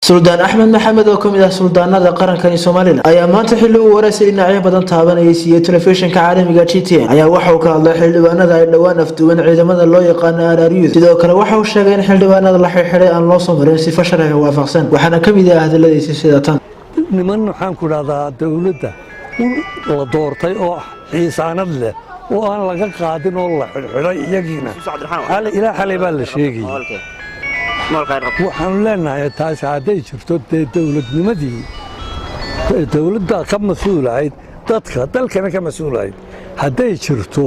Suldaan Axmed Maxamed oo kamid ah suldaanada qarankani Somaliland ayaa maanta xilli uu wareysay dhinacyo badan taabanayay siiyey telefishinka caalamiga GTN ayaa waxa uu ka hadlay xildhibaanada ay dhowaan afduwan ciidamada loo yaqaano RRU. Sidoo kale waxa uu sheegay in xildhibaanada la xirxiray aan loo soo marin sifo sharciga waafaqsan, waxaana kamid ah hadaladiisi sida tan. Niman, waxaan ku dhahdaa, dowladda la doortay oo xiisaanad leh oo aan laga qaadin oo la xidhxidhay iyagiina ilaa xalay baa la sheegayay. Waxaanu leenahay, taasi hadday jirto, dee dowladnimadii dowladda ka mas-uulahayd, dadka dalkana ka mas-uulahayd, hadday jirto,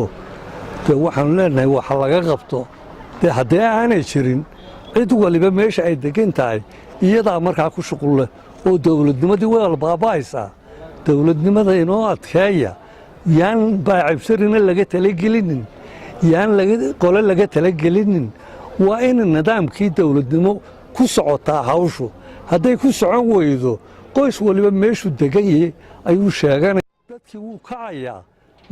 dee waxaanu leenahay waxa laga qabto. Dee haddii aanay jirin, cid waliba meesha ay degan tahay iyadaa markaa ku shuqul leh oo dowladnimadii way albaaba'aysaa. Dowladnimada inoo adkeeya. Yaan baacibsarina laga talagelinin, yaan qole laga talagelinin. Waa in nidaamkii dowladnimo ku socotaa hawshu. Hadday ku socon weydo, qoys waliba meeshuu degan yahay ayuu sheeganaya. Dadkii wuu kacayaa.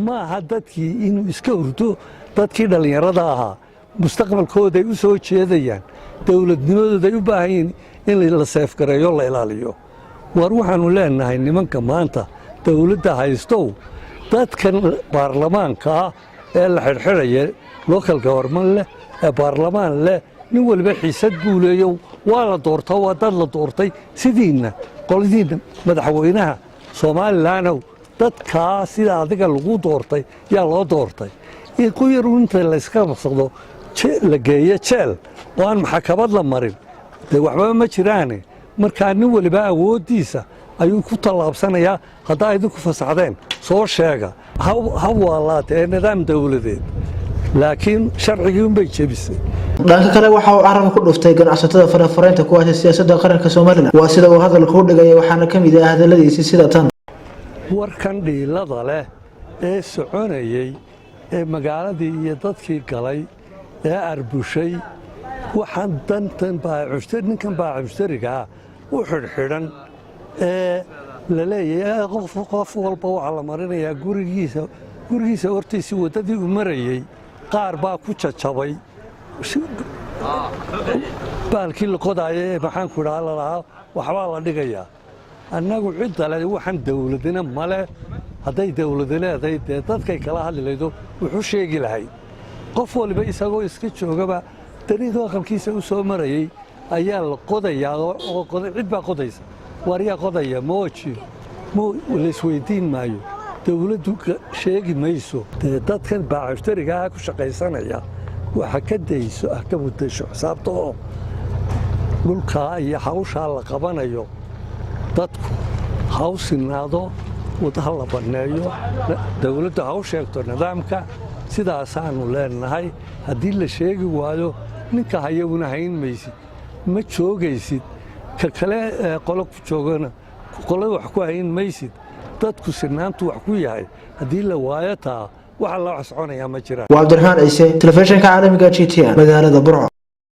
Ma aha dadkii inuu iska hurdo. Dadkii dhallinyarada ahaa mustaqbalkooday u soo jeedayaan, dowladnimadooday u baahan yihiin in la seefgareeyo, la ilaaliyo. War waxaannu leenahay, nimanka maanta dowladda haystow, dadkan baarlamaanka ah ee la xidhxidhaya, local government leh ee baarlamaan leh, nin waliba xiisad buu leeyo, waa la doorto, waa dad la doortay. Sidiinna qoladiinna madaxweynaha Somalilandow, dadkaa sida adiga lagu doortay yaa loo doortay. In quyaru inta layska qabsado la geeyo jeel oo aan maxkamad la marin, dee waxbaba ma jiraane. Markaa nin waliba awooddiisa ayuu ku tallaabsanayaa. Haddaa idinku fasaxdeen, soo sheega. Ha waalaatee nidaam dowladeed, laakiin sharcigii unbay jebisay. Dhanka kale, waxa uu carabka ku dhuftay ganacsatada farafareynta kuwaasi siyaasadda qaranka Somaliland, waa sida uu hadalka u dhigaya. Waxaana ka mid ah hadaladiisi sida tan. Warkan dhiilada leh ee soconayey ee magaaladii iyo dadkii galay ee arbushay, waxaan dantan ninkan baacibshtarigaa u xidhxidhan ee la leeyahay, qof walba waxaa la marinayaa gurigiisa hortiisii waddadii uu marayey. Qaar baa ku jajabay baalkii la qodaaya ee, maxaanku idhaha, lalahaa waxbaa la dhigayaa. Annagu cidda le waxaan dawladina male. Hadday dawladi leedahay, dee dadkay kala hadli lahaydo, wuxuu sheegi lahayd. Qof waliba isagoo iska joogaba dariiqii aqalkiisa u soo marayey ayaa la qodayaa oo cid baa qodaysa. Waaryaa qodaya mooji, laisweydiin maayo, dawladdu sheegi mayso. Dee dadkan baacashtarigaa ku shaqaysanaya waxa ka dayso, ah ka mudayso xisaabta oo dhulkaa iyo hawshaa la qabanayo dadku ha u sinaado, ha la banneeyo, dawladdu ha u sheegto nidaamka. Sidaasaannu leenahay. Haddii la sheegi waayo, ninka hayaguna hayn maysid, ma joogaysid. Ka kale qolo ku joogana qolada wax ku hayn maysid. Dadku sinaantu wax ku yahay. Haddii la waayo taa, waxa la wax soconayaa ma jiraan. Waa Cabdiraxmaan Ciise, telefishinka caalamiga GTN, magaalada Burco.